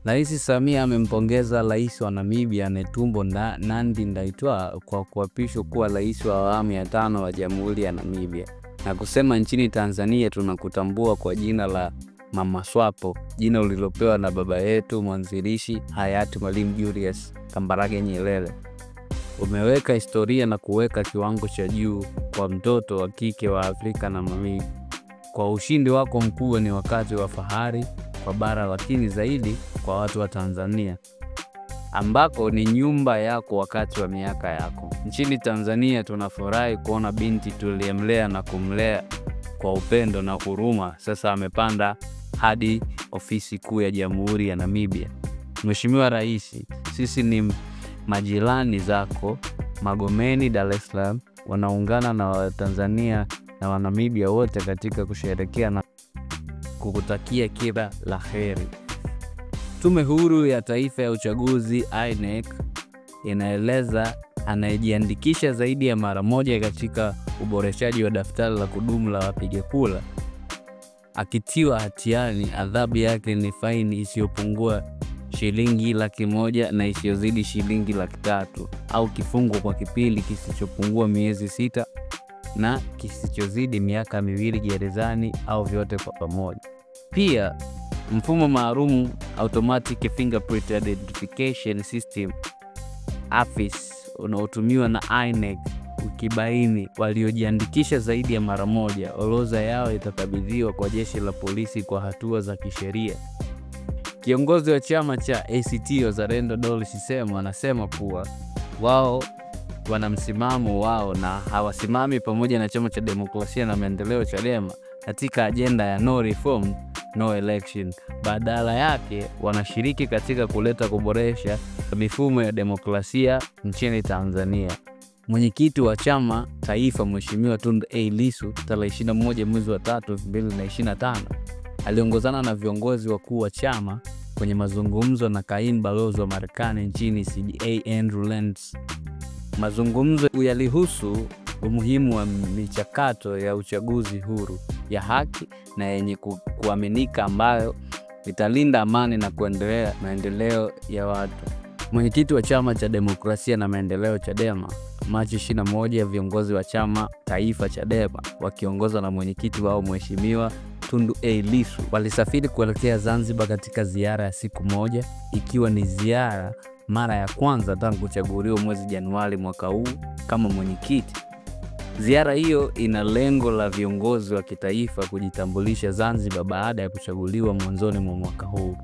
Rais Samia amempongeza Rais wa Namibia Netumbo Nandi-Ndaitwah kwa kuapishwa kuwa rais wa awamu ya 5 wa Jamhuri ya Namibia na kusema nchini Tanzania tunakutambua kwa jina la Mama Swapo, jina ulilopewa na baba yetu mwanzilishi hayati Mwalimu Julius Kambarage Nyerere. Umeweka historia na kuweka kiwango cha juu kwa mtoto wa kike wa Afrika na Namibia. Kwa ushindi wako mkubwa ni wakati wa fahari kwa bara, lakini zaidi kwa watu wa Tanzania ambako ni nyumba yako wakati wa miaka yako. Nchini Tanzania tunafurahi kuona binti tuliyemlea na kumlea kwa upendo na huruma sasa amepanda hadi ofisi kuu ya Jamhuri ya Namibia. Mheshimiwa Rais, sisi ni majirani zako Magomeni, Dar es Salaam, wanaungana na Watanzania na Wanamibia wote katika kusherehekea na kukutakia kila la heri. Tume Huru ya Taifa ya Uchaguzi INEC inaeleza anayejiandikisha zaidi ya mara moja katika uboreshaji wa daftari la kudumu la wapiga kura akitiwa hatiani, adhabu yake ni faini isiyopungua shilingi 100,000 na isiyozidi shilingi 300,000 au kifungo kwa kipindi kisichopungua miezi 6 na kisichozidi miaka 2 gerezani au vyote kwa pamoja. Pia mfumo maalum Automatic Fingerprint Identification System AFIS unaotumiwa na INEC ukibaini waliojiandikisha zaidi ya mara moja, orodha yao itakabidhiwa kwa jeshi la polisi kwa hatua za kisheria. Kiongozi wa chama cha ACT Wazalendo Dorothy Semu anasema kuwa wao wana msimamo wao na hawasimami pamoja na Chama cha Demokrasia na Maendeleo Chadema katika ajenda ya no reform no election. Badala yake wanashiriki katika kuleta kuboresha mifumo ya demokrasia nchini Tanzania. Mwenyekiti wa chama taifa Mheshimiwa Tundu A. Lissu tarehe 21 mwezi wa 3 2025 aliongozana na viongozi wakuu wa chama kwenye mazungumzo na kaimu balozi wa Marekani nchini CBA Andrew Lentz. Mazungumzo yalihusu umuhimu wa michakato ya uchaguzi huru, ya haki na yenye kuaminika ambayo italinda amani na kuendelea maendeleo ya watu. Mwenyekiti wa Chama cha Demokrasia na Maendeleo Chadema, Machi 21, viongozi wa chama taifa Chadema wakiongozwa na mwenyekiti wao Mheshimiwa Tundu A. Lissu walisafiri kuelekea Zanzibar katika ziara ya siku moja, ikiwa ni ziara mara ya kwanza tangu kuchaguliwa mwezi Januari mwaka huu kama mwenyekiti. Ziara hiyo ina lengo la viongozi wa kitaifa kujitambulisha Zanzibar baada ya kuchaguliwa mwanzoni mwa mwaka huu.